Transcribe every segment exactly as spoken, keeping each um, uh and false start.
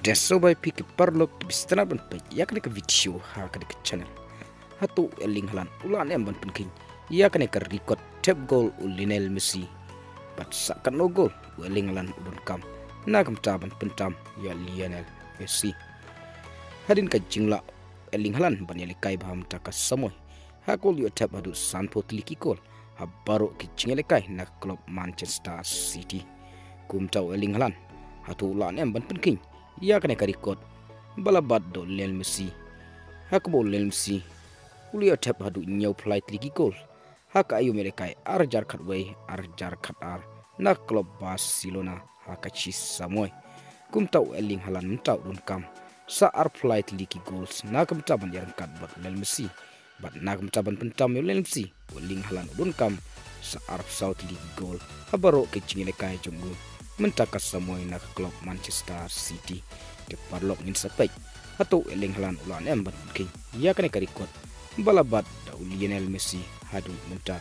Te sngewbha ïa phi ki paralok kiba sngewtynnat ban peit ïa kane ka video ha kane ka channel. Hato u Erling Haaland u lah ne em ban pynkheiñ ïa kane ka record thep gol u Lionel Messi? Bad sa katno gol u Erling Haaland u donkam na ka bynta ban pyntam ïa u Lionel Messi? Hadien ka jinglah u Erling Haaland ban ïalehkai bha mynta ka samoi, ha kaba u la ïoh thep haduh sanphew tylli ki gol ha baroh ki jingïalehkai na ka club Manchester City. Kumta u Erling Haaland, hato u lah ne em ban pynkheiñ ïa kane ka record ba la bat da u Lionel Messi, ha kaba u Lionel Messi u la ïoh thep haduh hynñiewphew lai tylli ki gol ha ka aïom ïalehkai ar hajar khatwei ar hajar khatar na ka club Barcelona ha ka shi samoi. Kumta u Erling Haaland mynta u donkam sa arphew lai tylli ki gols na ka bynta ban ïaryngkat bad u Lionel Messi. Bad na ka bynta ban pyntam ïa u Lionel Messi, u Erling Haaland u donkam sa arphew saw tylli ki gol ha baroh ki jingïalehkai jong u mynta ka samoi na ka club Manchester City. Te paralok, ngin sa peit, hato u Erling Haaland u lah ne em ban pynkheiñ ïa kane ka record ba la bat da u Lionel Messi haduh mynta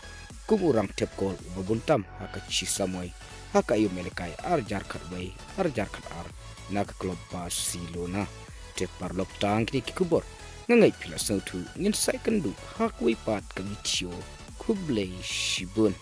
kum u nongthep gol uba bun tam ha ka shi samoi ha ka aïom ïalehkai ar hajar khatwei ar hajar khatar na ka club Barcelona. Te paralok, tang kine ki khubor, nga ngeit phi la sngewthuh. Ngin sa ïakynduh ha kawei pat ka video. Khublei shibun.